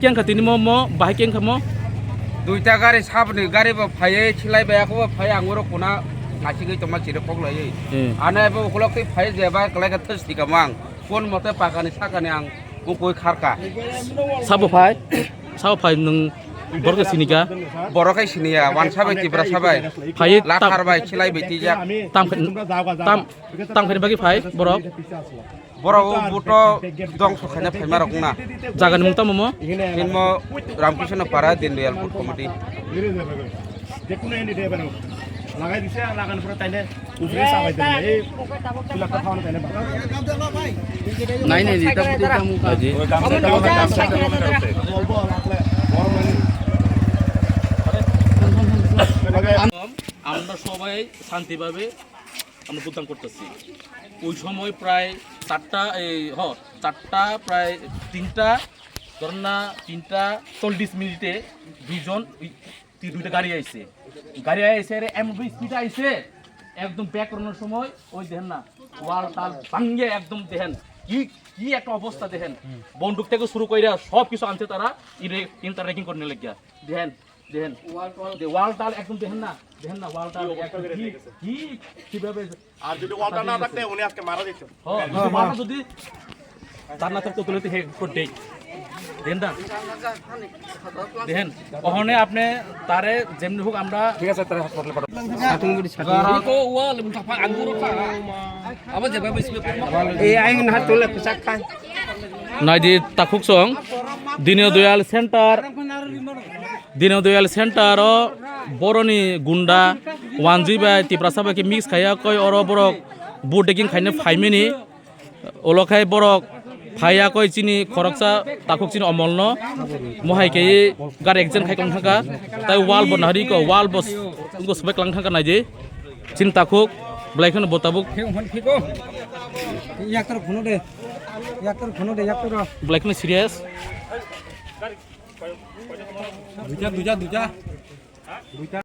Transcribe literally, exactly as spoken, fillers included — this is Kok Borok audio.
Keng kha tini mo, mo bahai keng kha mo? Duita gari, sabni gari bo phaiwi, silai bai ako bo phai, ang oro kuna nasigwi tongma chiri kok laiwi. Hmm. Ano abo ukolok twi phai je ba kwlai kha thwsni ka mang. Kon mote pakani sakani ang ukoi kharka. Sabo phai? Sabo phai nwng borok khe sini ka? Borok khai sini ya, wansa bai, tiprasa bai. Phai ta- Lathar bai, silai bai tijak. Tam khe, tam, tam khe bagwi phai borok? Borok o buto dongso khaina phaima rok na. Jagani mung tamo mo? Hinmo Ramkrishna Para Dindayal Booth Committee. Nai, nai, nai, tamu, tamu, tamu. Aji. আমরা সবাই শান্তিভাবে আমরা ভোটদান করতেছি। ওই সময় প্রায় চারটা, এই, হ, চারটা, প্রায় তিনটা, ধরেন না, তিনটা চল্লিশ মিনিটে দুইজন, ওই, তি-, দুইটা গাড়ি আইছে। গাড়ি আইছে, আরে, এমন স্পিডে আইছে, একদম ব্যাক করানোর সময় ওই দেখেন না, ওয়াল টাল ভাঙিয়ে একদম দেখেন, কি, কি একটা অবস্থা দেখেন। বন্দুক থেকে শুরু করে সব কিছু আনছে তারা, ইরে-, ইন্টার রেকিং করে নিয়ে লেগে। দেখেন, দেখেন। ওয়াল টাল। দে-, ওয়াল টাল একদম দেখেন না, দেখেন না, ওয়াল টাল কি অবস্থা একদম করে কি, রেখেছে। কি, কিভাবে আর যদি ওয়ালটা না থাকতে, উনি আজকে মারা যেত। হ, যদি ওয়ালটা যদি তার না থাকতো, তাহলে তো হে করতেই। দেখেন না? দেখেন, ওখানে আপনি তারে যেমনি হোক আমরা ঠিক আছে, তারে হাসপাতালে পাঠাবো। সাথে করে সাথে। ওয়াল এবং থাপা আঙ্গুর খা। আবার যেভাবে স্প্রে করবো। এই আইন হাত তুলে পোশাক খায়। Naidi takhuk song, Dino Doyal Center, Dino Doyal Center o boroni gunda wanjwi bai Tiprasa bai khe mix khaiya koi oro borok boat taking khaina phaimani, ulo khai borok phaiya koi chini khoroksa takhuk chini omolno mohai khe gari accident khai tong thangkha, tai wall bo nahari ko wall bo s-, wngko swbai klang thangkha naidi. Chini takhuk, belai kheno bo tabuk. Yaktor phone de. Yaktor phone de, yaktor. Belai kheno serious. Duita, duita, duita. Duita.